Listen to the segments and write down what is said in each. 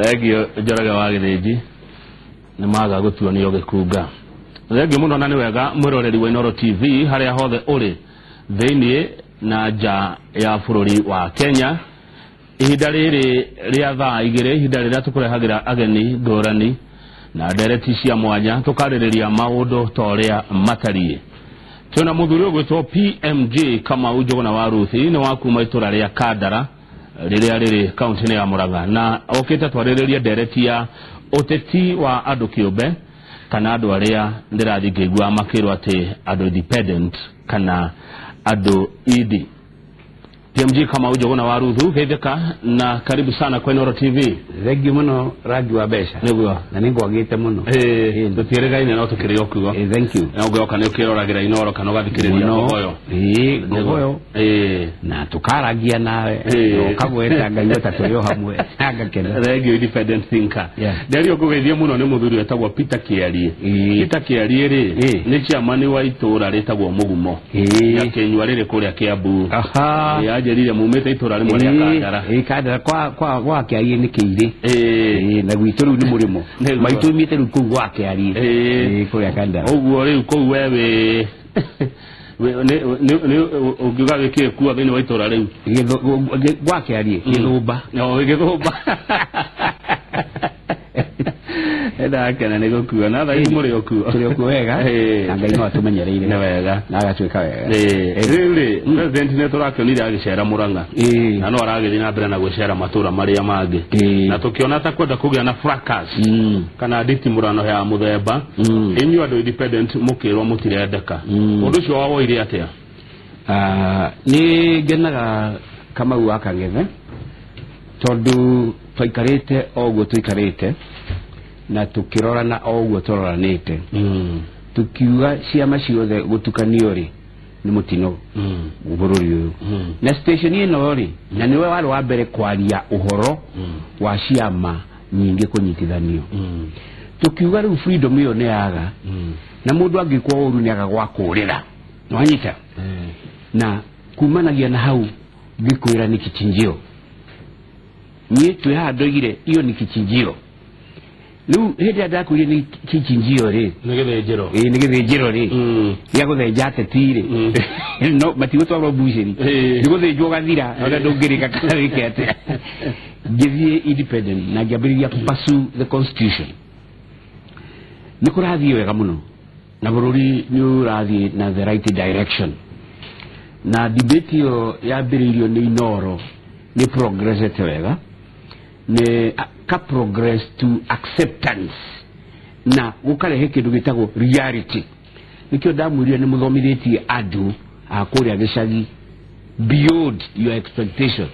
Thengio Njoroge wa Gĩthĩnji nĩ maga gũtuonio gĩkunga. Thengio mũno na nĩ wega mwĩroreri wa Inooro TV harĩa hothe ũrĩ thĩiniĩ na nja ya bũrũri wa Kenya. Ihinda rĩrĩ rĩa thaa 2, ihinda rĩrĩa tũkũrehagĩra ageni ngũrani na ndereti cia mwanya tũkarĩrĩria maũndũ ta ũrĩa matariĩ. Twĩna mũthuri ũgwĩtwo PMJ Kamau Njũgũna wa Ruthi, nĩ wa kuma itũra rĩa Kandara rĩrĩa rĩrĩ kaunti-inĩ ya Murang'a, na okĩte twarĩrĩrie ndereti ya ũteti wa andũ kĩũmbe kana andũ arĩa ndĩrathiĩ ngĩigua makĩrwo atĩ andũ independent kana andũ idi. PMG Kamau Njũgũna wa Ruthu, geithĩka na karibu sana kwa Inooro TV. Thengiũ mũno rangi wa mbeca. Nĩguo. Na nĩ ngwagĩte mũno. Tũtiĩrĩgaine no tũkĩrĩ o kuo. Thank you. Na ũngĩoka nĩ ũkĩroragĩra Inooro kana ũgathikĩrĩria Ngogoyo. Ngogoyo. Na tũkaragia nawe. Ũkagweta ngaigua ta tũrĩ o hamwe. Ngakena. Thengiũ independent thinker. Nderio ngũgeithie mũno nĩ mũthuri wetagwo Peter Kĩarie. Peter Kĩarie rĩ, nĩ chairman wa itũra rĩtagwo Mũgumo. Nyakenyua rĩrĩ kũrĩa Kiambu. Anjĩrire mumĩte itũra rĩmwe rĩa Kandara. Kandara kwa gwa Kĩarie nĩ Kĩirĩ. Na gwitũ rĩu nĩ mũrĩmo. Maitũ imĩte rĩu kũu gwa Kĩarie. Kũrĩa Kandara. Ũguo rĩu kũu we wĩ ũngiuga wĩkĩre kuo thĩinĩ wa itũra rĩu. Gwa Kĩarie, Gĩthũmba. O, Gĩthũmba. Ndakena nĩ gũkua. Na thaa ici mũrĩ o kuo. Tũrĩ o kuo wega. Na Ngai no atũmenyereire. Nĩ wega. Na agatuĩka wega. Rĩu rĩ, president nĩ tũrakĩonire agĩcera Murang'a. Na no aragĩthiĩ na mbere na gũcera matũra marĩa mangĩ. Na tũkĩona ta kwenda kũgĩa na fracas. Kana nditimũrano ya mũthemba. Inyuĩ andũ independent mũkĩrwo mũtirendeka. Ũndũ ũcio wawoire atĩa? Nĩ ngenaga Kamau wa Kang'ethe tondũ twaikarĩte o ũguo tũikarĩte na tũkĩrorana o ũguo tũroranĩte. Tukiuga ciama ciothe gũtukanio rĩ nĩ mũtino bũrũri ũyũ. Na station ĩno rĩ, na nĩwe warĩ wa mbere kwaria ũhoro wa ciama nyingĩ kũnyitithanio. Tukiuga rĩu freedom ĩyo nĩ yaga, na mũndũ angĩkwo ũru nĩ aga gwa kũũrĩra. Nĩwanyita? Na kumanagia na hau ngĩkwĩra nĩ kichinjio. Niĩ twĩ haha ndoigire iyo nĩ kichinjio. Rĩu hĩndĩ ĩrĩa ndakwĩrire nĩ kichinjio rĩ, Nĩ gĩthĩnjĩro. Nĩ gĩthĩnjĩro rĩ. Gĩa gũthenja ateti rĩ. No matigũtwarwo mbucĩri. Nĩ gũthĩnjwo ũgathira, ona ndũngĩrĩka kana wĩke atĩa. Ngĩthiĩ independent na ngĩambĩrĩria kũ pursue the constitution. Nĩ kũrathiĩ wega mũno na bũrũri nĩ ũrathiĩ na the right direction. Na debate ĩyo yambĩrĩirio nĩ Inooro nĩ progressete wega, nĩ ka progress to acceptance na gũkarehe kĩndũ gĩtagwo reality. Nĩkĩo ndamwĩrire nĩ mũthomithĩtie andũ a kũrĩa gĩcagi beyond your expectation.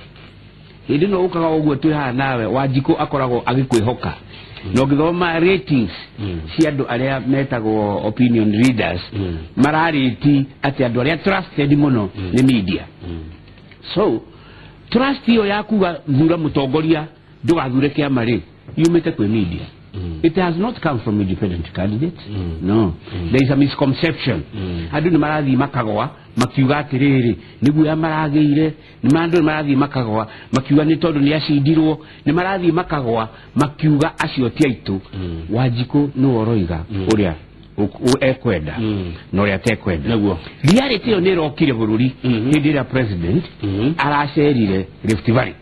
Hĩndĩ ĩno ũkaga ũguo twĩ haha nawe, Wanjikũ akoragwo agĩkwĩhoka. Na ũngĩthoma ratings cia andũ arĩa metagwo opinion leaders, mararĩti atĩ andũ arĩa trusted mũno nĩ media. So trust ĩyo ya kuga thura mũtongoria ndũgathure kĩama rĩ, yumĩte kwĩ media. It has not come from independent candidates. No. There is a misconception. Andũ nĩ marathiĩ makagwa makiuga atĩrĩrĩ, nĩguo ya maragĩire, nĩ andũ nĩ marathiĩ makagwa makiuga nĩ tondũ nĩ acindirwo, nĩ marathiĩ makagwa makiuga acio ti aitũ. Wanjikũ nĩwe ũroiga ũrĩa ekwenda na ũrĩa atekwenda. Nĩguo. Reality ĩyo nĩ ĩrokire bũrũri hĩndĩ ĩrĩa president aracerire Rift Valley.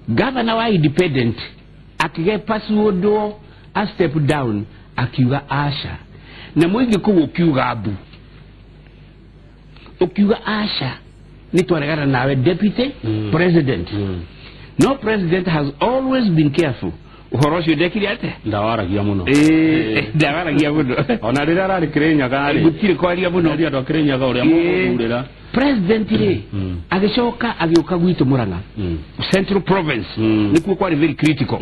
Governor wa independent akĩgepasuũndwo a step down akiuga aca, na mũingĩ kũu ũkiuga mbu, ũkiuga aca nĩ twaregana nawe deputy president. No president has always been careful. Ũhoro ũcio ndekire atĩa? Ndawaragia mũno. Ndawaragia mũno. Ona rĩrĩa ararĩ Kĩrĩnyaga rĩ, gũtirĩ kwaria mũno. Rĩrĩa andũ a Kĩrĩnyaga ũrĩa mũgũthurĩra. President rĩ, agĩcoka agĩũka gwitũ Murang'a, Central Province, nĩkuo kwarĩ very critical.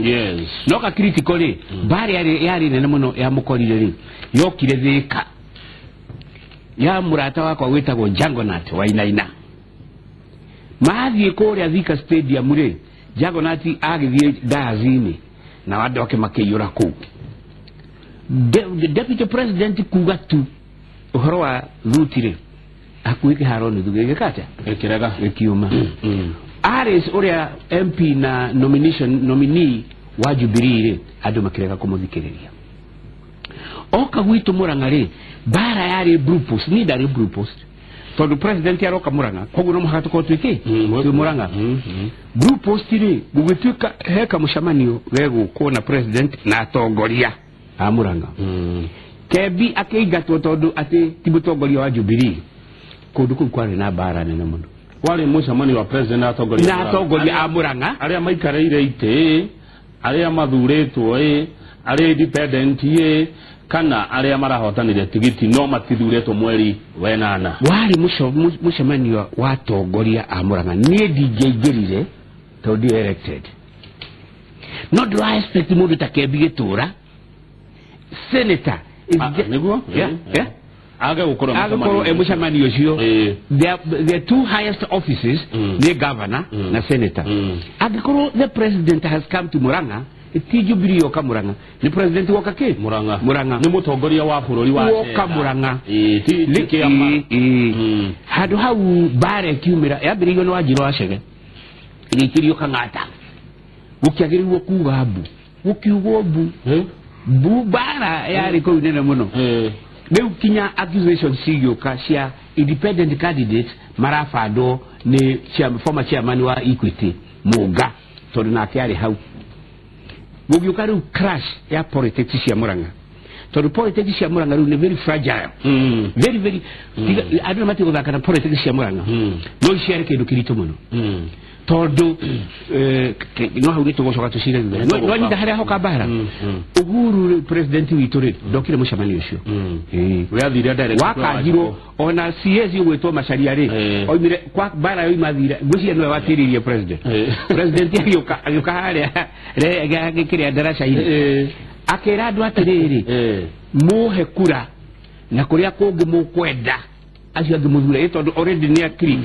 No ka critical rĩ, mbara yarĩ nene mũno ya mũkorire rĩ, yokire Thĩka ya mũrata wakwa wĩtagwo Jangonat Wainaina. Mathiĩ kũrĩa Thika Stadium rĩ, Jangonat agĩthiĩ dazi-inĩ na andũ ake makĩiyũra kũu. The deputy president kuga tu ũhoro wa thuti rĩ, hakuhĩ kĩharo nuthu gĩgĩka atĩa? Gĩkĩrega. Gĩkiuma. Aris ũrĩa MP na nomination nominee wa Jubilee rĩ, andũ makĩrega kũmũthikĩrĩria. Oka gwitũ Murang'a rĩ, mbara yarĩ Blue Post, niĩ ndarĩ Blue Post tondũ president aroka Murang'a, koguo no mũhaka tũkorwo twĩkĩ twĩ Murang'a. Blue Post rĩ, gũgĩtuĩka heka mũcemanio gegũkwo na president na atongoria a Murang'a. Kebi akĩingatwo tondũ atĩ ti mũtongoria wa Jubilee. Kũndũ kũu kwarĩ na mbara nene mũno. Warĩ mũcemanio wa president na atongoria na atongoria a Murang'a, arĩa maikarĩire itĩ, arĩa mathurĩtwo ĩ, arĩa independent ĩ, kana arĩa marahotanire tigiti no matithurĩtwo mweri wenana. Warĩ mũcemanio wa atongoria a Murang'a. Niĩ ndingĩaingĩrire tondũ ndi elected, no ndĩra expect mũndũ ta Kembi Gĩtũra, senator nĩguo age gũkorwo agĩkorwo e mũcemanio ũcio. The two highest offices nĩ governor na senator. Angĩkorwo the president has come to Murang'a, ti Jubilee yoka Murang'a, nĩ president woka kĩ Murang'a. Murang'a nĩ mũtongoria wa bũrũri wa woka Murang'a. Ti kĩama. Handũ hau mbara ĩkiumĩra, yambĩrĩirio nĩ Wanjirũ wa Chege, ĩgĩikĩrio Kang'ata, gũkĩagĩrĩirwo kuga mbu, gũkiugwo mbu mbu, mbara yarĩ kũu nene mũno. Rĩu kinya accusations cigĩũka cia independent candidates marabandwo nĩ former chairman wa Equity Mũnga, tondũ nake arĩ hau. Gũgĩũka rĩu crash ya politics cia Murang'a, tondũ politics cia Murang'a rĩu nĩ very fragile, very very andũ nĩ matigũthaka na politics cia Murang'a, no iciare kĩndũ kĩritũ mũno, tondũ no hau nĩ tũgũcoka tũcire thutha. No nyita harĩa hoka mbara. Uhuru president witũ rĩ, ndokire mũcemanio ũcio. We athire direct wakanjirwo ona CS ũgwĩtwo Macharia rĩ, oimire kwa mbara yoima thira, ngwĩciria nĩwe watĩrĩirie president. President agĩũka harĩa kĩrĩa ndaraca-inĩ, akĩra andũ atĩrĩrĩ, mũhe kura na kũrĩa kũngĩ mũkwenda acio angĩ mũthure, tondũ already nĩ akiri.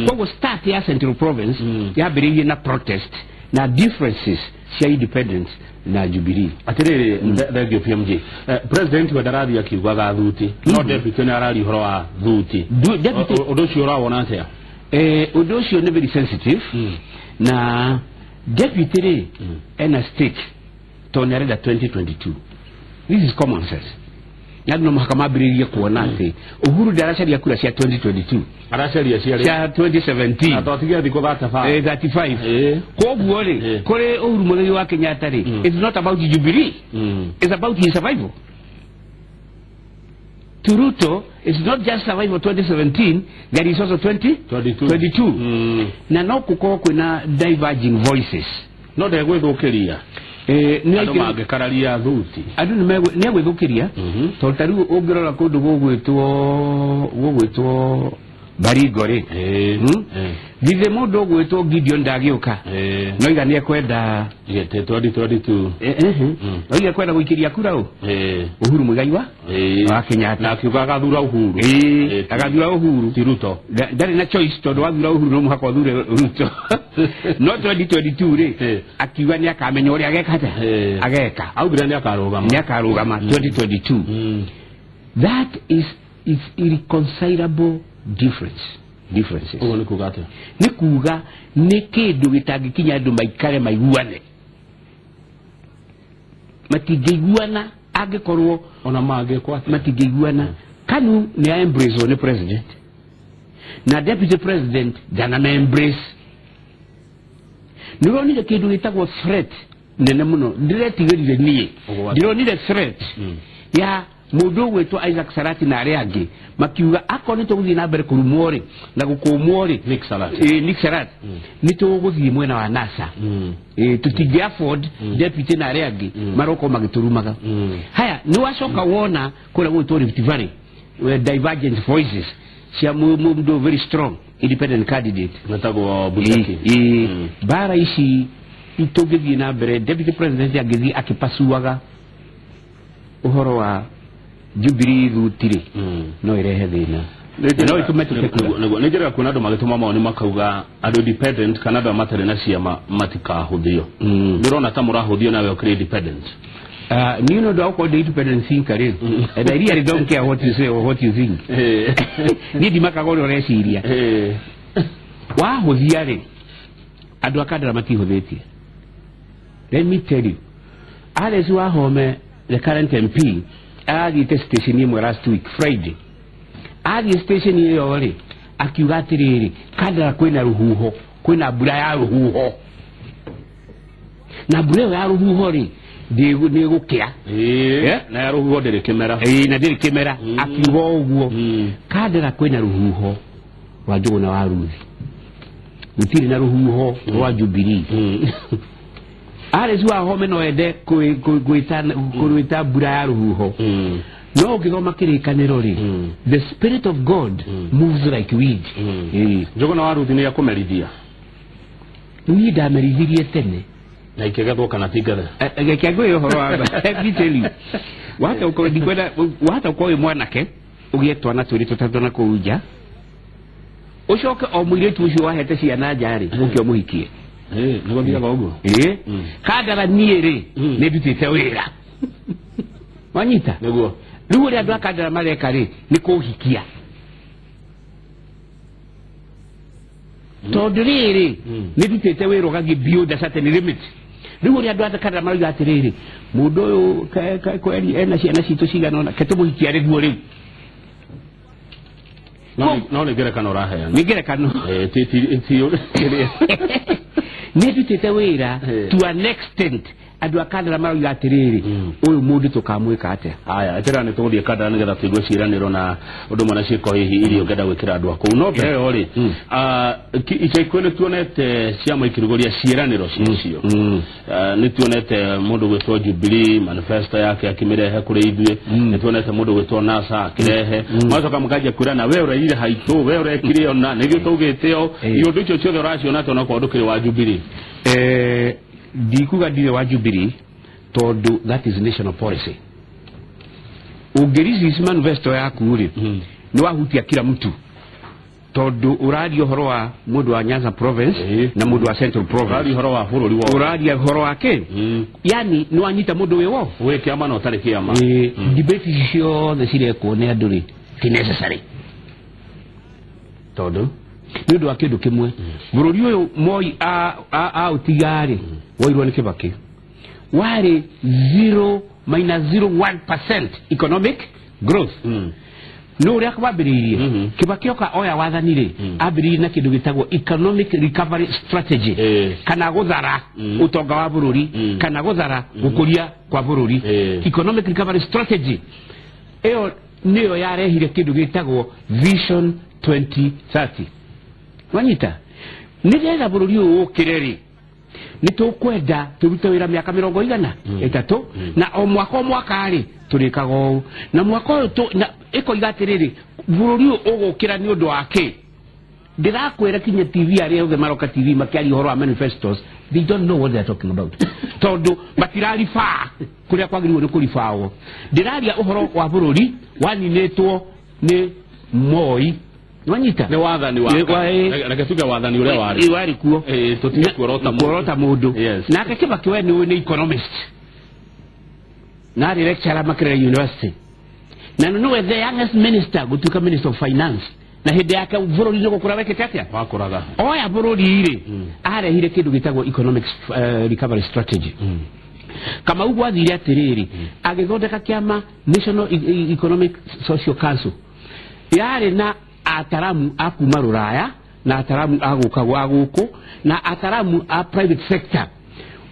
Koguo start ya Central Province yambĩrĩirie na protest na differences cia independence na Jubilee. Atĩrĩrĩ, thengio PMG. President we ndarathiĩ akiugaga thuti, no deputy nĩ araria ũhoro wa thuti. Ũndũ ũcio ũrawona atĩa? Ũndũ ũcio nĩ very sensitive, na deputy rĩ ena stake tondũ nĩ arenda 2022. This is common sense. Na andũ no mũhaka mambĩrĩrie kuona atĩ Uhuru ndaracaria kura cia 2022, aracaria cia 2017 na twatigia thikũ 35. 35. Koguo rĩ, kũrĩ Uhuru Muigai wa Kenyatta rĩ, it's not about Jubilee, it's about his survival. To Ruto, it's not just survival 2017, there is also 2022. Na no gũkorwo kwĩna diverging voices. No ndegwĩthũkĩria andũ mangĩkararia thuti. Andũ nĩ egwĩthũkĩria, tondũ ta rĩu ũngĩrora kũndũ gũgwĩtwo Baringo rĩ, githĩ mũndũ ũgwĩtwo Gideon ndagĩũka, no iga nĩ ekwenda gĩtĩ 2022, no iga ekwenda gũikĩria kura ũ Uhuru Muigai wa Kenyatta, na akiuga agathura Uhuru. Agathura Uhuru ti Ruto. Ndarĩ na choice, tondũ wathura Uhuru no mũhaka ũthure Ruto. No 2022 rĩ, akiuga nĩ akamenya ũrĩa ageka atĩa, ageka augire nĩ akarũgama, nĩ akarũgama 2022. That is irreconcilable differences. Ũguo nĩ kuga atĩa? Nĩ kuga nĩ kĩndũ gĩtangĩkinya andũ maikare maiguane. Matingĩiguana angĩkorwo ona mangĩkwo atĩa, matingĩiguana. Kanu nĩ a embrace nĩ president, na deputy president ndana embrace. Nĩũronire kĩndũ gĩtagwo threat nene mũno, ndĩretigĩrire niĩ, ndĩronire threat ya mũndũ ũgwĩtwo Isaac Sarati na arĩa angĩ makiuga akorwo nĩ tũgũthiĩ na mbere kũrumwo rĩ na gũkũmwo rĩ, Nick Sarati, nĩ tũgũthiĩ mwena wa NASA. Tũtingĩ afford deputy na arĩa angĩ marokorwo magĩtũrumaga. Haya, nĩ wacoka wona kũrĩa gũgwĩtwo Rift Valley, divergent voices cia mũndũ very strong independent candidate metagwo Butaki. Mbara ici tũngĩthiĩ na mbere, deputy president angĩthiĩ akĩpasuaga ũhoro wa Jubilee thuti-rĩ, no ĩrehe thĩna. No ĩtũme tũte kura. Nĩ njĩraga kuona andũ magĩtũma mawoni makauga andũ independent kana andũ matarĩ na ciama matikahũthio. Nĩ ũrona ta mũrahũthio nawe ũkĩrĩ independent? Niĩ no ndagũkorwo ndĩ independent thinker rĩ, and I really don't care what you say or what you think. Niĩ ndimakaga ũrĩa ũreciria. Wahũthia rĩ, Andũ a Kandara matihũthĩtie. Let me tell you, Alex Wahome, the current MP, arathiĩte station ĩmwe last week Friday. Athiĩ station ĩyo rĩ, akiuga atĩrĩrĩ, Kandara kwĩna rũhuho, kwĩna mbura ya rũhuho, na mbura ĩyo ya rũhuho rĩ nĩ ĩgũkĩa. Na ya rũhuho ndĩrĩ kĩmera. Na ndĩrĩ kĩmera. Akiuga ũguo. Kandara kwĩna rũhuho rwa Njũgũna wa Ruthi, gũtirĩ na rũhuho rwa Jubilee. Alex Wahome no ende kwĩta mbura ya rũhuho, no ũngĩthoma kĩrĩkanĩro rĩ, the spirit of God moves like wind. Njũgũna wa Ruthi nĩ akũmerithia. Niĩ ndamerithirie tene. Na ikĩgethwo kana ti ngethe? Reke ngwĩre ũhoro wa, let me tell you, wahota gũkorwo ndikwenda, wahota gũkorwo wĩ mwanake ũgĩe twana twĩrĩ tũtatũ na kũu nja, ũcoke o mũirĩtu ũcio wahete ciana nja rĩ, ũke ũmũhikie. Nĩ gũthiaga ũguo. Kandara niĩ rĩ, nĩ ndutĩte wĩra, wanyita? Nĩguo. Rĩu ũrĩa andũ a Kandara mareka rĩ, nĩ kũhikia, tondũ rĩrĩ nĩ ndutĩte wĩra ũgathiĩ beyond a certain limit. Rĩu ũrĩa andũ a Kandara marauga atĩrĩrĩ, mũndũ ũyũ kweri ena ciana citũ cigana ũna, ke tũmũhikia rĩguo rĩu. No nĩ ngerekano ũraheana. Nĩ ngerekano. Nĩ ndutĩte wĩra to an extent andũ a Kandara marauga atĩrĩrĩ, ũyũ mũndũ tũkamwĩka atĩa? Haya, eterera nĩ tũgũthiĩ Kandara nĩgetha tũigue ciĩranĩro na ũndũ ũmwe na ciĩko hihi iria ũngĩenda gwĩkĩra andũ a kũu. No mbere ĩyo rĩ, ica ikuhĩ nĩ tuonete ciama ikĩrugũria ciĩranĩro ciacio. Nĩ tuonete mũndũ gwĩtwo Jubilee manifesto yake akĩmĩrehe kũrĩ ithuĩ, nĩ tuonete mũndũ gwĩtwo NASA akĩrehe, magacoka mũkanjia kwĩrana we ũraire haitũ, we ũrekire ona nĩguo tũugĩte o iũndũ icio ciothe ũraciona atĩ onakorwo ndũkĩrĩ wa Jubilee. Ndikuga ndirĩ wa Jubilee tondũ that is national policy. Ũngĩresist manifesto yaku rĩ, nĩ wahutia kila mtu, tondũ ũraria ũhoro wa mũndũ wa Nyanza province na mũndũ wa Central province, ũraria ũhoro wa bũrũri wothe, ũraria ũhoro wa kĩ, yani nĩ wanyita mũndũ wĩ wo wĩ kĩama na ũtarĩ kĩama. Debate ici ciothe cirekwo nĩ andũ rĩ, ti necessary, tondũ nĩ ũndũ wa kĩndũ kĩmwe. Bũrũri ũyũ Moi aũtiga-rĩ, woirwo nĩ Kibaki, warĩ 0.01% economic growth. No ũrĩa kwambĩrĩirie Kibaki oka oya wathani rĩ, ambĩrĩirie na kĩndũ gĩtagwo economic recovery strategy, kana gũthara ũtonga wa bũrũri, kana gũthara gũkũria kwa bũrũri. Economic recovery strategy ĩyo nĩyo yarehire kĩndũ gĩtagwo Vision 2030. Wanyita? Nĩgetha bũrũri ũyũ ũkĩre rĩ, nĩ tũkwenda tũrute wĩra mĩaka 30 na o mwaka o mwaka rĩ tũrĩkaga ũũ, na mwaka ũyũ ĩkoiga atĩrĩrĩ, bũrũri ũyũ ũgũkĩra nĩ ũndũ wa kĩ? Ndĩrakwĩra kinya TV arĩa othe maroka TV makĩaria ũhoro wa manifestos, they don't know what they are talking about, tondũ matiraribaa kũrĩa kwagĩrĩirwo nĩ kũribawo. Ndĩraria ũhoro wa bũrũri waninĩtwo nĩ Moi, wanyita? Nĩ wathani wa reke tuge wathani ũrĩa warĩ warĩ kuo, tũtige kuorota mũndũ. Nake Kibaki we nĩ economist, na arĩ lecturer Makerere University, na nĩwe the youngest minister gũtuĩka minister of finance, na hĩndĩ yake bũrũri nĩ gũkũra wekĩte atĩa? Wakũraga. Oya bũrũri rĩ, arehire kĩndũ gĩtagwo economic recovery strategy. Kamau gwathire atĩrĩrĩ, agĩthondeka kĩama National Economic Social Council, yarĩ na ataramu a kuma rũraya na ataramu a gũka gwa gũkũ na ataramu a private sector.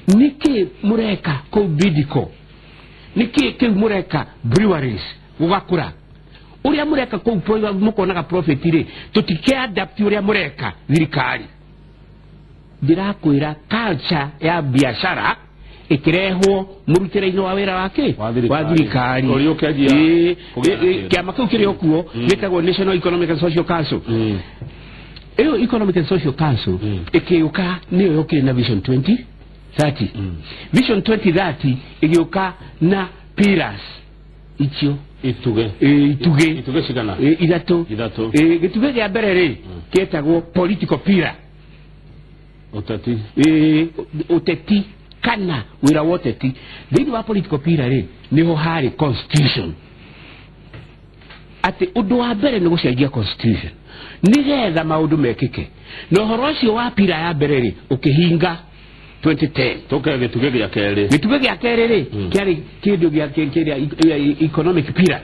Nĩkĩ mũreka kũu Bidco? Nĩkĩ kĩu mũreka breweries gũgakũra? Ũrĩa mũreka kũu mũkonaga profit rĩ, tũtikĩadapt ũrĩa mũreka thirikari. Ndĩrakwĩra culture ya biashara ĩkĩrehwo mũrutĩre-inĩ wa wĩra wake Wa wa thirikari. Kĩama kĩu kĩrĩ o kuo gĩtagwo National Economic and Social Council. Ĩyo Economic and Social Council ĩkĩũka nĩyo yũkire na Vision 2030. Vision 2030 ĩgĩũka na pillars icio ituge ituge ituge cigana? Ithatũ. Ithatũ. Gĩtugĩ kĩa mbere rĩ kĩetagwo political pillar, ũteti. Ũteti kana wĩra wa ũteti. Thĩinĩ wa political pillar rĩ, nĩho harĩ constitution, Atĩ ũndũ wa mbere nĩ gũcenjia constitution nĩgetha maũndũ mekĩke. Na ũhoro ũcio wa pillar ya mbere rĩ ũkĩhinga 2010. Tũke gĩtugĩ gĩa kerĩ. Gĩtugĩ gĩa kerĩ rĩ kĩarĩ kĩndũ gĩa kĩrĩa economic pillar.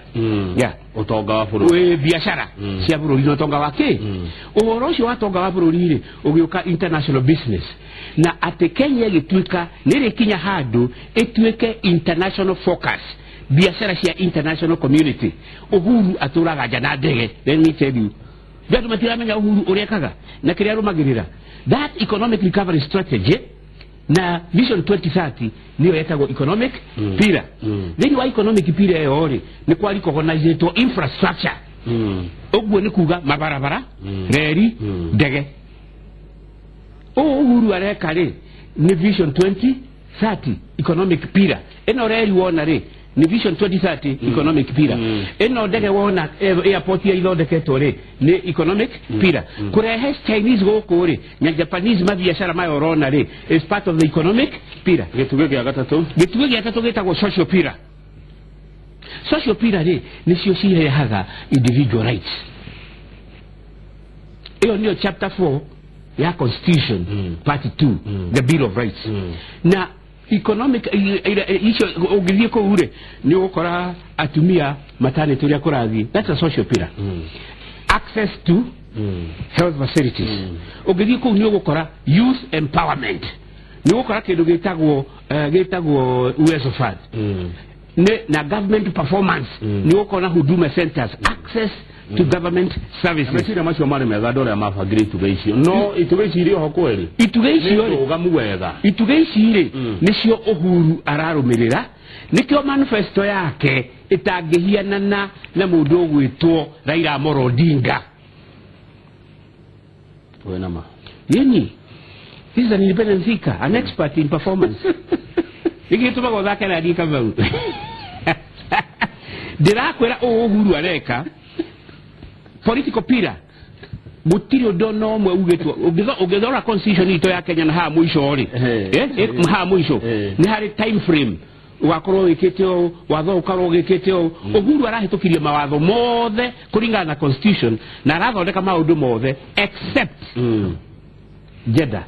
Yeah. Ũtonga wa bũrũri. Biacara cia bũrũri na ũtonga wa kĩ. Ũhoro ũcio wa ũtonga wa bũrũri rĩ ũgĩũka international business. Na atĩ Kenya ĩgĩtuĩka nĩ ĩrĩkinya handũ ĩtuĩke international focus. Biacara cia international community. Uhuru atũraga nja na ndege. Let me tell you. Andũ matiramenya Uhuru ũrĩa ekaga na kĩrĩa arũmagĩrĩra. That economic recovery strategy na Vision 2030 niyo yetagwo economic pillar. Thĩinĩ wa economic pillar ĩyo rĩ nĩ kwa recognizetwo infrastructure. Ũguo nĩ kuga mabarabara, reri, ndege. Ũũ Uhuru areka rĩ nĩ Vision 2030 economic pillar. Ĩno reri wona rĩ ni Vision 2030 economic pillar. Ĩno ndege wona airport ya ithondeketwo rĩ nĩ economic pillar. Kũrehe Chinese gũkũ rĩ na Japanese mabiacara maya ũrona rĩ is part of the economic pillar. Gĩtugĩ gĩa gatatũ. Gĩtugĩ gĩa gatatũ gĩtagwo social pillar. Social pillar rĩ nĩcio cirehaga individual rights. Ĩyo nĩyo chapter 4 ya constitution part 2, the Bill of Rights. Na economic icio ũngĩthiĩ kũu rĩ nĩ ũgũkora atumia maternity ũrĩa kũrathiĩ. That's a social pillar. Access to health facilities. Ũngĩthiĩ kũu nĩ ũgũkora youth empowerment. Nĩ ũgũkora kĩndũ gĩtagwo Uwezo Fund. Na government performance. Nĩ ũgũkora Huduma centers, access to government services. Meciria macio marĩ mega andũ arĩa mabangire itugĩ icio. No itugĩ ici irĩ oho kweli? Itugĩ icio rĩ rũgamu wega. Itugĩ ici rĩ nĩcio Uhuru ararũmĩrĩra. Nĩkĩo manifesto yake ĩtangĩhianana na mũndũ ũgwĩtwo Raila Amolo Odinga. Wena ma. Yeni, this is an independent thinker, an expert in performance. Nĩgĩtũmaga ũthake na niĩ Kamau. Ndĩrakwĩra ũũ Uhuru areka political pillar gũtirĩ ũndũ ona ũmwe ugĩtwo. Ũngĩthora constitution itũ ya Kenya na haha mũico rĩ, haha mũico nĩ harĩ time frame ũgakorwo wĩkĩte ũũ, watho ũkorwo wĩkĩte ũũ. Uhuru arahĩtũkirie mawatho mothe kũringana na constitution na arathondeka maũndũ mothe except gender.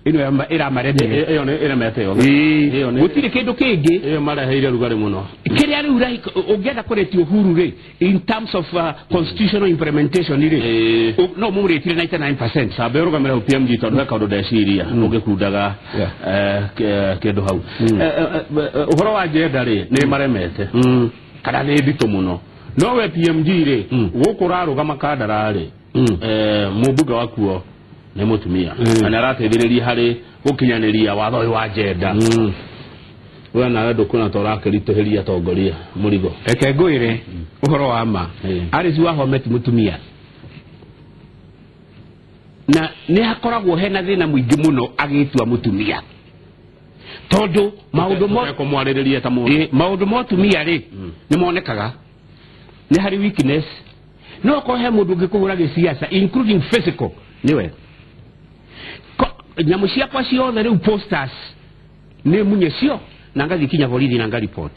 Ĩno ĩramaremire. Ĩyo nĩ ĩremete yothe. Gũtirĩ kĩndũ kĩngĩ. Ĩyo mareheire rugarĩ mũno. Kĩrĩa rĩu ũngĩenda kũrĩtia Uhuru rĩ in terms of constitutional implementation rĩ no mũmũrĩtire 99%. Cambe ũrũgamĩre hau PMG tondũ he kaũndũ ndeciria ũngĩkundaga kĩndũ hau. Ũhoro wa gender rĩ nĩ maremete kana nĩ nditũ mũno. No we PMG rĩ gũkũ ũrarũgama Kandara rĩ mũmbunge wakuo nĩ mũtumia na nĩ arateithĩrĩria harĩ gũkinyanĩria watho ũyũ wa gender. We nawe ndũkuona ta ũrakĩritũhĩria atongoria mũrigo. Reke ngwĩre ũhoro wa ma. Alice Wahome ti mũtumia na nĩ hakoragwo hena thĩna mũingĩ mũno agĩtua mũtumia tondũ maũndũ kũmwarĩrĩria ta mũndũ. Maũndũ ma ũtumia rĩ nĩ monekaga nĩ harĩ weakness. No okorwo he mũndũ ũngĩkũhũra gĩciaca including physical nĩwe. Nyamũ ciakwa ciothe rĩu posters nĩ munye cio na ngathiĩ kinya borithi na ngaripot.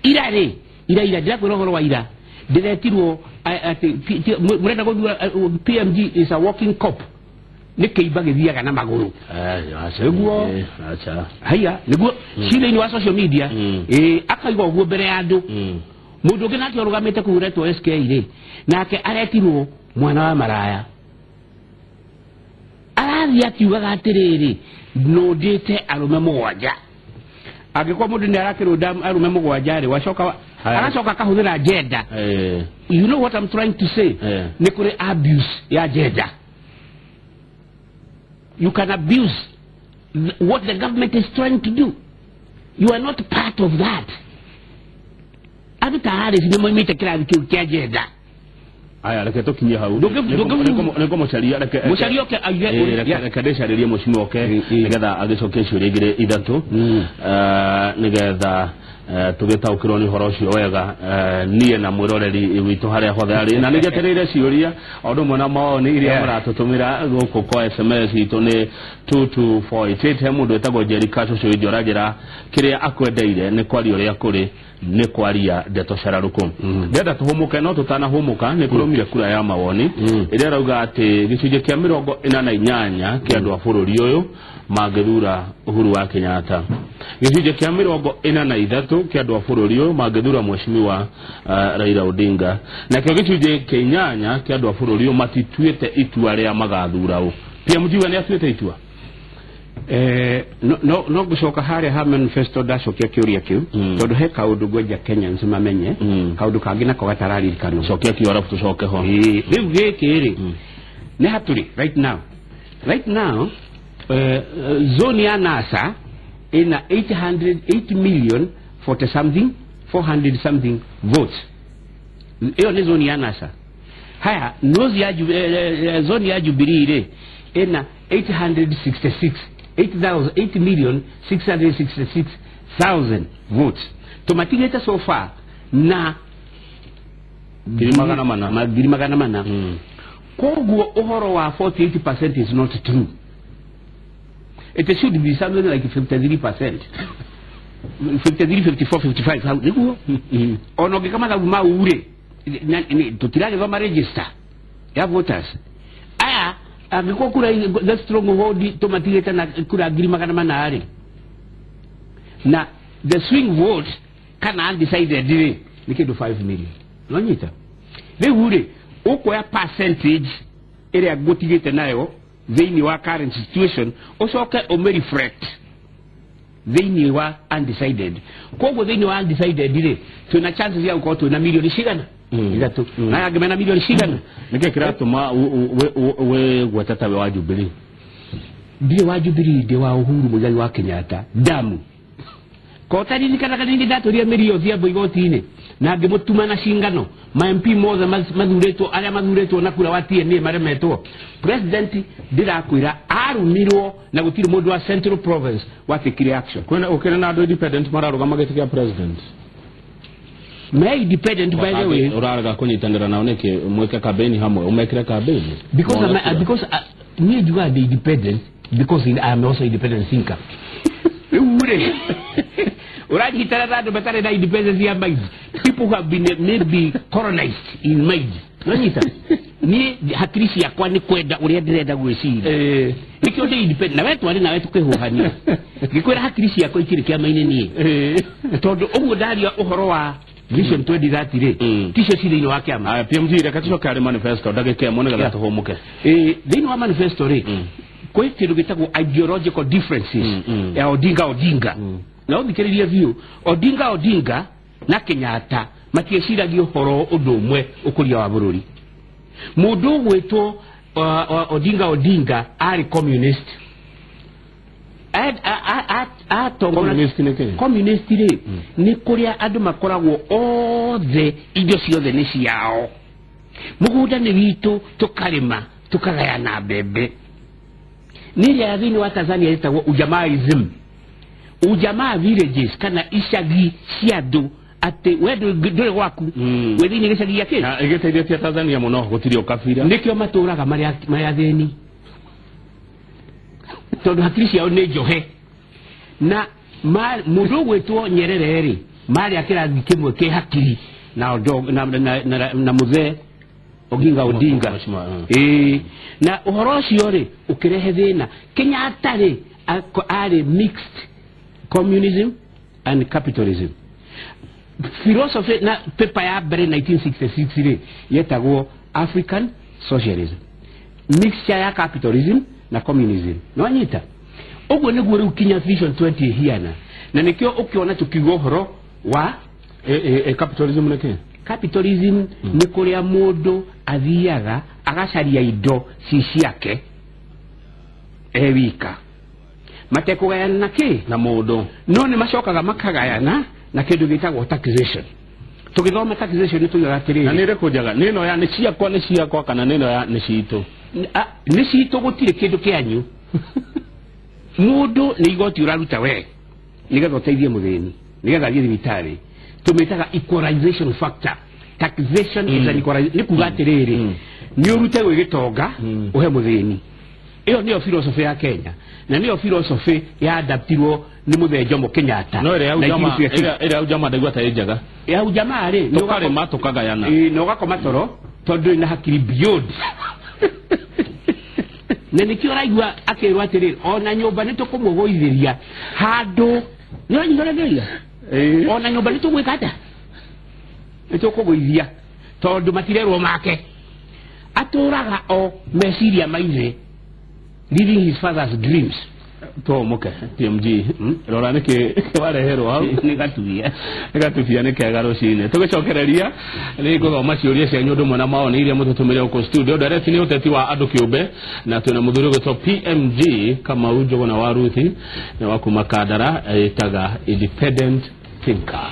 Ira rĩ, ira ndĩrakwĩra ũhoro wa ira ndĩretirwo atĩ mũrenda gũthura PMG is a walking cop. Nĩ kĩimba gĩthiaga na magũrũ. Nĩguo haiya nĩguo ci thĩinĩ wa social media akaiga ũguo mbere ya andũ. Mũndũ ũngĩ nake ũrũgamĩte kũu ũretwo SK rĩ nake aretirwo mwana wa maraya. Arathiĩ akiugaga atĩrĩrĩ nũndĩte arũme mũgwanja. Angĩkorwo mũndũ nĩ arakĩrũnda arũme mũgwanja rĩ wacoka aracoka akahũthĩra gender. You know what I'm trying to say? Nĩ kũrĩ abuse ya gender. You can abuse what the government is trying to do. You are not part of that. Andũ ta Alice nĩ moimĩte kĩrathi kĩu kĩa gender. Aya reke tũkinye hau. Nĩngũmũcaria reke mũcaria oke auge reke ndĩcarĩrie mũcimo oke nĩgetha agĩcokie ciũria igĩrĩ ithatũ nĩgetha tũgĩtaũkĩrwo nĩ ũhoro ũcio wega niĩ na mwĩroreri witũ harĩa hothe arĩ. Na nĩnjetereire ciũria o ũndũ ũmwe na mawoni iria mũratũtũmĩra gũkũ kwa SMS itũ nĩ 22488. He mũndũ wĩtagwo Jerry Kash ũcio ũnjĩ ũranjĩra kĩrĩa akwendeire nĩ kwaria ũrĩa kũrĩ Nĩ kwaria ndeto cararuku. Ndenda tũhũmũke, no tũtanahũmũka nĩ kũrũmire kura ya mawoni ĩrĩa ĩrauga atĩ gĩcunjĩ kĩa 48 kĩa andũ a bũrũri ũyũ mangĩthura Uhuru wa Kenyatta, gĩcunjĩ kĩa 43 kĩa andũ a bũrũri ũyũ mangĩthura mheshimiwa Raila Odinga, nakĩo gĩcunjĩ kĩa 8 kĩa andũ a bũrũri ũyũ matituĩte itua rĩa magathura ũ. PMG we nĩ atuĩte itua? No gucoka haria ha manifesto ndacokia kiuria kiu, tondu he kaundu ngwenja Kenyans mamenye, kaundu kangi nako gatararirikanwo. Cokia kiu arabu tucoke ho. Riu giki ri ni haturi right now, right now zone ya NASA ina 808 million 40 something 400 something votes. Iyo ni zone ya NASA. Haya nozi ya zone ya Jubilee ri ina 866 8,666,000 votes. Tumatigete so far na ngiri magana mana. Ngiri magana mana. Koguo uhoro wa 48% is not true. It should be something like 53%. 53, 54, 55. Niguo. Ono gikama thabu maure. Tutiragithoma register ya voters. Aya angĩkorwo kura the stronghold tũmatigĩte na kura ngiri magana mana rĩ, na the swing vote kana undecided rĩ nĩ kĩndũ 5 million. Nonyita rĩu rĩ ũkuoya percentage ĩrĩa ngũtigĩte nayo thĩinĩ wa current situation, ũcoke ũmĩ reflect thĩinĩ wa undecided. Koguo thĩinĩ wa undecided rĩ twĩna chances ya gũkorwo twĩna milioni cigana? 3. Na angĩ mena milioni cigana? Nĩkĩ kĩratũma wĩ gweta ta we wa Jubilee? Ndirĩ wa Jubilee, ndĩ wa Uhuru Muigai wa Kenyatta damu. Kotaririkanaga ningĩ ndatũria mĩri Odhiambo igoti-inĩ na ngĩmũtuma na cingano ma MP mothe mathurĩtwo arĩa mathurĩtwo na kura wa TNA maremetwo. President ndĩrakwĩra arumirwo na gũtirĩ mũndũ wa Central Province watekire action. Kwĩna ũkĩrĩ na andũ independent mararũgama gĩtĩ kĩa president? Me independent, by the way. Ũrarega kũnyitanĩra nao nĩkĩ? Mwĩke campaign hamwe, ũmekĩre campaign. Because I'm, because niĩ njugaga ndĩ independent because I am also independent thinker. Rĩu rĩ ũranyitana na andũ matarĩ na independence ya mind, people who have been maybe colonized in mind. Nonyita niĩ hakiri ciakwa nĩ kwenda ũrĩa ndĩrenda gwĩciria, nĩkĩo ndĩ independent. Na we twarĩ nawe tũkĩhũhania ngĩkwĩra hakiri ciakwa ikĩrĩ kĩama-inĩ niĩ, tondũ ũguo ndaria ũhoro wa Vision 2030 rĩ ticio ci thĩinĩ wa kĩama. Aya PMG, reke tũcoke harĩ manifesto ndagĩka ĩmwe nĩgetha tũhũmũke. Thĩinĩ wa manifesto rĩ kwĩ kĩndũ gĩtagwo ideological differences ya Odinga Odinga. Na ũthikĩrĩrie biũ, Odinga Odinga na Kenyatta matieciragia ũhoro ũndũ ũmwe ũkũria wa bũrũri. Mũndũ ũgwĩtwo Odinga Odinga arĩ communist. Communist nĩ kĩ? Communist rĩ nĩ kũrĩa andũ makoragwo othe indo ciothe nĩ ciao, mũgũnda nĩ witũ, tũkarĩma tũkagayana mbembe. Nĩ ĩrĩa ya thĩinĩ wa Tanzania ĩtagwo ujamaism, ujamaa villages kana icagi cia andũ atĩ we ndũrĩ gwaku, wĩ thĩinĩ gĩcagi gĩa kĩ. Na ĩgĩteithĩtie Tanzania mũno gũtirĩ ũkabira. Nĩkĩo matũraga marĩ athĩni, tondũ hakiri ciao nĩ njohe. Na mũndũ ũgwĩtwo Nyerere rĩ marĩ a kĩrathi kĩmwe kĩ hakiri na na mũthee Oginga Odinga. Ĩĩ, na ũhoro ũcio rĩ ũkĩrehe thĩna. Kenyatta rĩ arĩ mixed communism and capitalism philosophy, na paper ya mbere 1966 rĩ yetagwo African Socialism, mixture ya capitalism na communism. Nĩwanyita? Ũguo nĩguo rĩu kinya Vision 20 ĩhiana, na nĩkĩo ũkĩona tũkiuga ũhoro wa Capitalism nĩ kĩ? Capitalism nĩ kũrĩa mũndũ athiaga agacaria indo ci ciake e wika matekũgayana na kĩ na mũndũ. No nĩ macokaga makagayana na kĩndũ gĩtagwo taxation. Tũgĩthoma taxation nĩ tuigaga atĩrĩrĩ, Na nĩ ĩrĩkũ njega, nĩ ĩno ya nĩ ciakwa nĩ ciakwa kana nĩ ĩno ya nĩ citũ? Nĩ citũ, gũtirĩ kĩndũ kĩanyu. Mũndũ nĩ igoti ũraruta we nĩgetha ũteithie mũthĩni nĩgetha athiĩ thibitarĩ. Tũmĩtaga equalization factor. Taxation is an equalization, nĩ kuga atĩrĩrĩ, nĩ ũrute gwĩ gĩtonga ũhe mũthĩni. Ĩyo nĩyo philosophy ya Kenya, na nĩyo philosophy ya adaptirwo nĩ mũthee Jomo Kenyatta. No ĩrĩa ya ujamaa, 1956. ĩrĩa ya ujamaa ndaigua ta ĩ njega. Ya ujamaa rĩ, nĩ Tũkarĩma tũkagayana. Ĩĩ, na ũgakoma toro tondũ ndũrĩ na hakiri beyond, na nĩkĩo ũraigua akĩrwo atĩrĩrĩ, ona nyũmba nĩ tũkũmũgũithĩria handũ. Nĩ ũranyita ũrĩa ndĩroiga? Ona nyũmba nĩ tũgwĩka atĩa? Nĩ tũkũgũithia, tondũ matirerwo make atũraga o meciria maithe, living his father's dreams. Tũmũke PMG, rora nĩkĩ wareherwo hau. Nĩ gatubia. Gatubia nĩ kega. Rũcinĩ tũgĩcokereria nĩ ngũthoma ciũria cianyu ũndũ ũmwe na mawoni iria mũtũtũmĩre gũkũ studio. Ndereti nĩ ũteti wa andũ kĩũmbe, na twĩna mũthuri ũgwĩtwo PMG Kamau Njũgũna wa Ruthi, nĩ wa kuma Kandara, ĩtaga independent thinker.